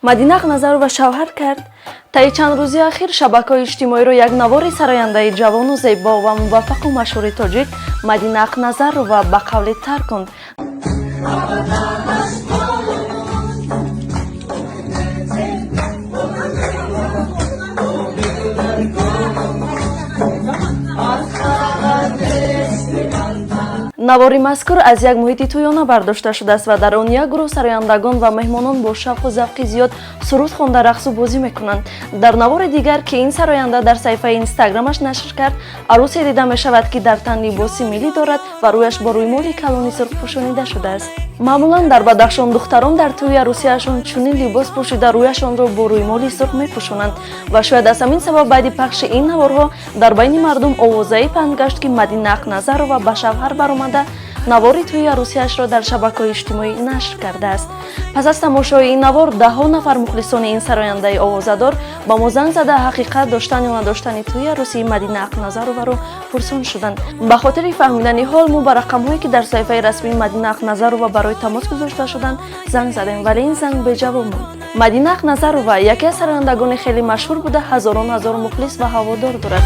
Мадина Ақназарова шавҳар кард. Таи чанд рӯзи ахир шабакаҳои иҷтимоиро як навори сарояндаи ҷавону зебо ва муваффақу машҳури тоҷик Мадина Ақназарова ба қавли тар кунд. Навори мазкур аз як муҳити тӯёна бардошта шудааст ва дар он як гурӯҳ сарояндагон ва меҳмонон бо шавқу завқи зиёд суруд хонда, рақсу бозӣ мекунанд. Дар навори дигар, ки ин сароянда дар саҳифаи Инстаграмаш нашр кард, арӯсе дида мешавад, ки дар тан либоси миллӣ дорад ва рӯяш бо рӯймоли калони сурх пӯшонида шудааст. Маъмулан дар Бадахшон духтарон дар тӯи арӯсиашон чунин либос пӯшида, рӯяшонро бо рӯймоли сурх мепӯшонанд ва шояд аз ҳамин сабаб баъди пахши ин наворҳо дар байни мардум овозае паҳн гашт, ки Мадина Ақназарова ба шавҳар баромада, навори тӯи арӯсиашро дар шабакаҳои иҷтимоӣ нашр кардааст. Пас аз тамошои ин навор даҳҳо нафар мухлисони ин сарояндаи овозадор ба мо занг зада, ҳақиқат доштан ё надоштани тӯи арӯсии Мадина Ақназароваро пурсон шуданд. Ба хотири фаҳмидани ҳол мо ба рақамҳое, ки дар саҳифаи расмии Мадина Ақназарова барои тамос гузошта шуданд, занг задем, вале ин занг беҷавоб монд. Мадина Ақназарова яке аз сарояндагони хеле машҳур буда, ҳазорон ҳазор мухлис ва ҳаводор дорад.